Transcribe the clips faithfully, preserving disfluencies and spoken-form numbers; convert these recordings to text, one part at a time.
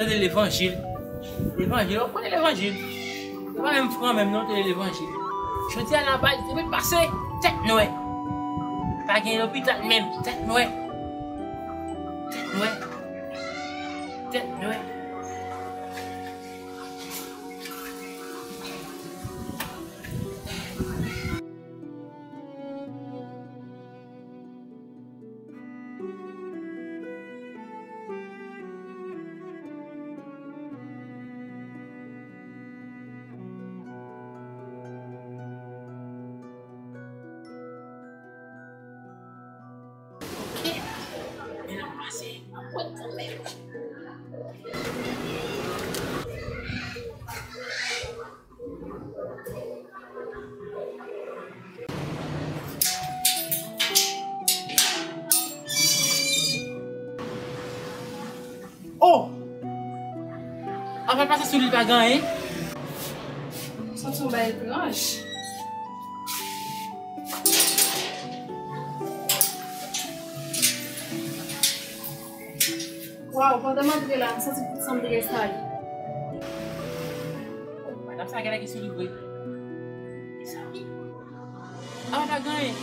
Tande levanjil. Levanjil, w ap konnen levanjil. Se pa menm fran menm non, tande levanjil. Jodi a la baz, se met pase, tèt nwè. Pa gen lopital menm, tèt nwè. Tèt nwè. Tèt nwè. Ok. Men l ap pase, m ap wè l kanmenm. Oh! Apa l pase sou li, l pa gen anyen? Santi yon bagay etranj. Waw, pandan m antre la, m santi tout san m te gen sa ye. Madanm sa genlè ki sou li vre. Mezanmi. Ah, pa gen anyen.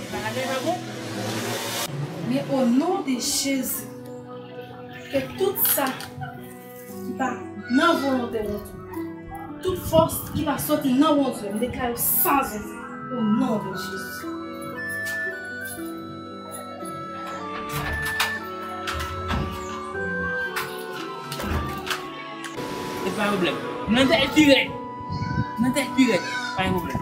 Bagay yo pa bon. Men o non de Jezi, ke tout sa ki pa nan volonte Bondye, tout fòs ki pa soti nan Bondye, m deklare yo sanze o non de Jezi. E pa pwoblèm. M nan tèt pi rèd. M nan tèt pi rèd. Pa gen pwoblèm.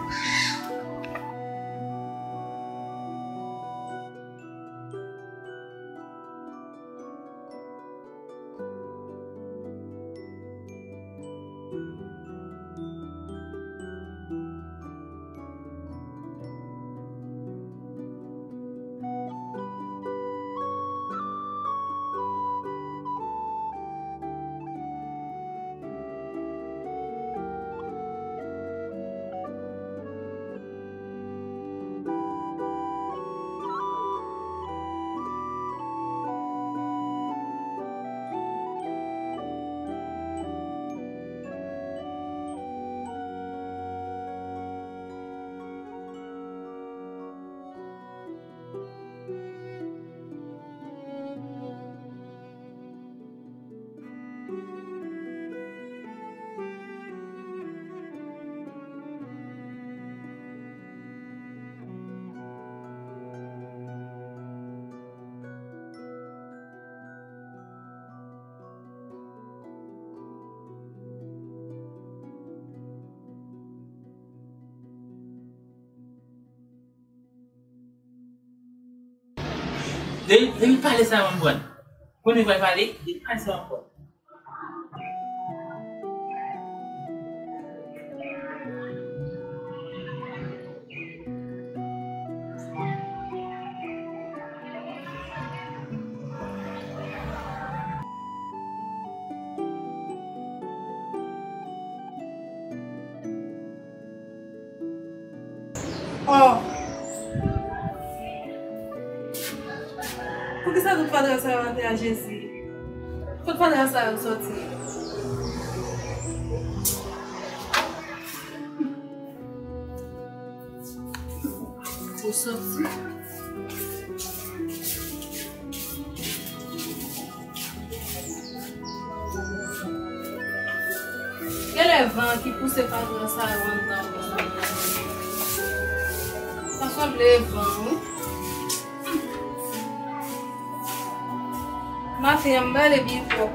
Depi, depi pale sa yo m pran. Kote pral pale, depi pale sa yo m pran. Oh! Poukisa tout fatra sa yo antre a Jezi? Kot fatra sa yo soti? Yo soti. Genlè van an ki pouse fatra sa yo anndan. Sa sanble van, wi. Maten an, m prale byen pwòp.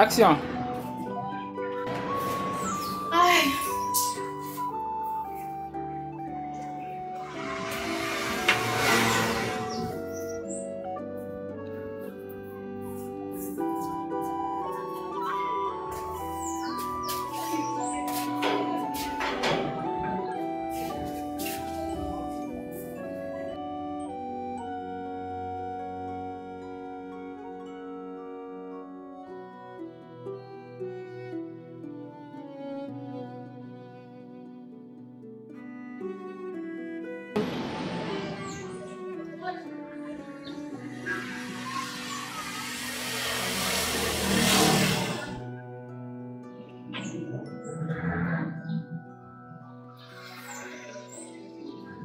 Aksyon! Ay!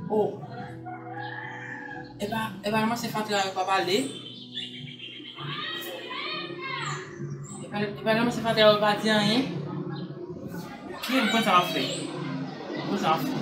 Oh. Epa, epa, nan se fatra yo pa pale. Epa, epa, nan se fatra yo pa di anyen. Ok, m konn sa m ap fè. M konn sa m ap fè.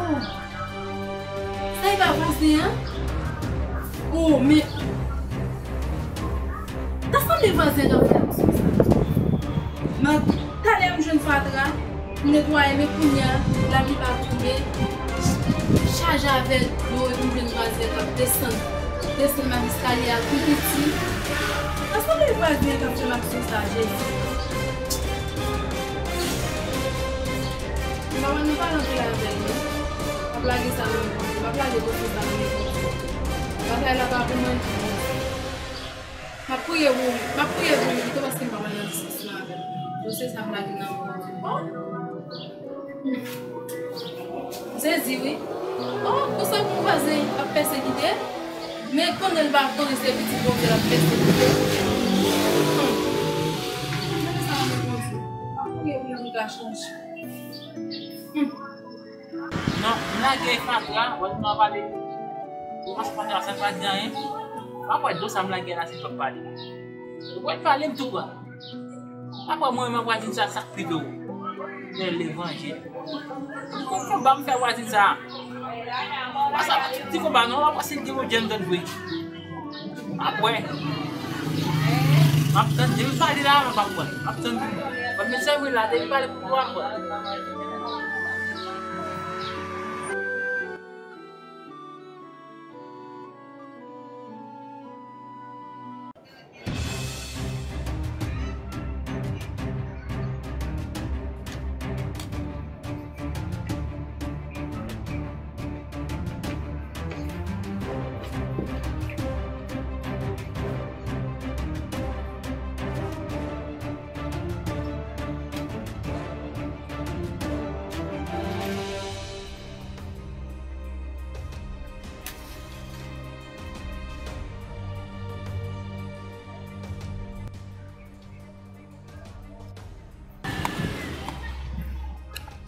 Oh. Sa e pa vwazen an? Oh, men. Ta sanble vwazen an k ap fè aksyon sa. Nan talè m jwenn fatra, m netwaye, men kounye a, lapli pa tonbe. Chaje avèk dlo, epi m jwenn vwazen an k ap desann. Desann mach eskalye a pi piti. Ta sanble vwazen an k ap fè m aksyon sa, Jezi. M pa wè nou pa rantre avè l, non. M ap lage sa nan men Bondye. M ap lage dosye sa nan men Bondye. Batay la pa pou mwen, pou Bondye. M ap priye pou li. M ap priye pou li pito paske m pa wè nan distans lan avè l. Dosye sa m lage nan men Bondye. Oh! M sezi, wi. Oh, konsa pou vwazen ap pèsekite? Men konnen l pa konnen se pitit Bondye l ap pèsekite. Hmm. Gade sa, Bondye. M ap priye pou li ka chanje. Hmm. Non, m lage fatra, wè nou ap pale. Ou pa fatra, sa pa di anyen. M ap wè dlo sa m lage la, se l p ap pale. Ou wè l pale, m tou pran. Apre mwen, mwen vwazin sa, sa k prive w? Lè levanjil. Ti konba m fè vwazin sa. Wè sa pa ti konba non, wè si l gen yon djèn tann vre. Apre. M ap tann, depi pale la, m ap aprann. M ap tann. Mwen men sèvi la, depi pale pou w aprann.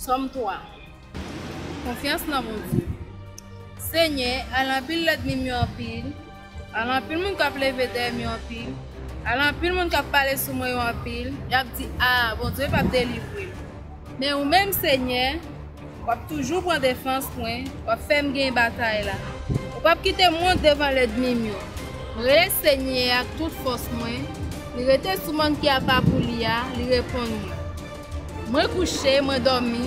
Sòm twa. Konfyans nan Bondye. Senyè, al anpil lènmi m yo anpil, al anpil moun k ap leve dèyè m yo anpil, al anpil moun k ap pale sou mwen yo anpil, y ap di, a, Bondye p ap delivre l. Men ou menm, Senyè, w ap toujou pran defans mwen, w ap fè m genyen batay la. Ou p ap kite m wont devan lènmi m yo. Mwen rele Senyè ak tout fòs mwen, li rete sou mòn ki apa pou li a, li reponn mwen. Mwen kouche, mwen dòmi,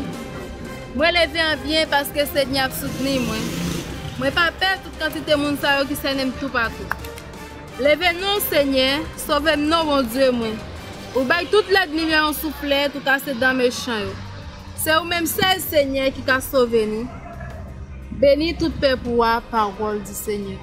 mwen leve an byen paske Senyè ap soutni mwen. Mwen pa pè tout kantite moun sa yo ki sènen m toupatou. Leve non, Senyè, sove m non, Bondye mwen. Ou bay tout lènmi m yo yon souflèt, ou kase dan mechan yo. Se ou menm sèl, Senyè, ki ka sove nou. Beni tout pèp ou a, pawòl di Senyè.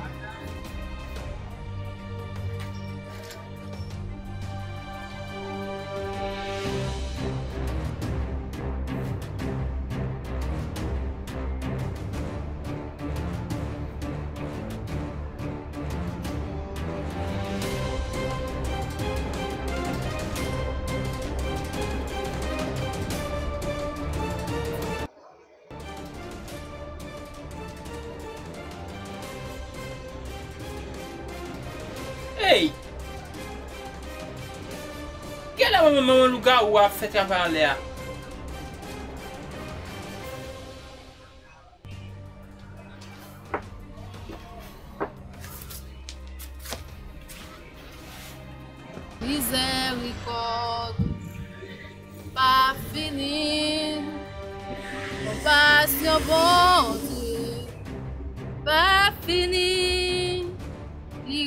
Ey! Genlè manman, manman lougawou a ap fè travay anlè a. Mizèrikòd pa fini. Konpasyon Bondye pa fini.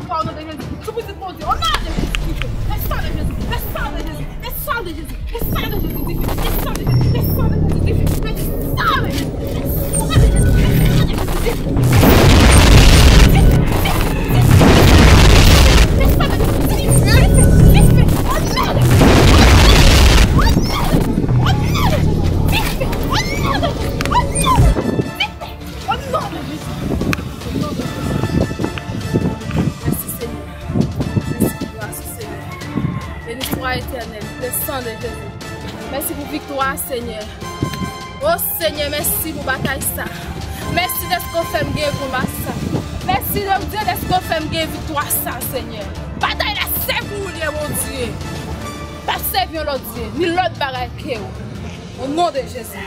pouvwa o non de Jezi. Sou pitit Bondye. O non de Jezi Kris. Fè sa de Jezi. Fè sa de Jezi. Fè sa de Jezi. Fè sa Nan non de Jezi. Mèsi pou viktwa, Senyè. O Senyè, mèsi pou batay sa. Mèsi dèske w fè m gen konba sa. Mèsi, Bondye, dèske w fè m gen viktwa sa, Senyè. Batay la se pou ou l ye, Bondye. Pa sèvi yon lòt dye, ni lòt bagay ke w. O non de Jezi.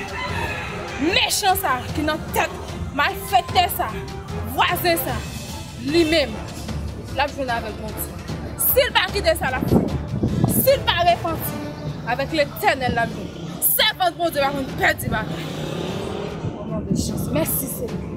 Mechan sa ki nan tèt malfektè sa, vwazen sa, li menm, l ap jwenn avèk Bondye. Si l pa kite sa l ap fè, si l pa repanti, avèk Letènèl l ap jwenn. Sèvant Bondye pa konn pèdi batay. O non de Jezi. Mèsi, Senyè.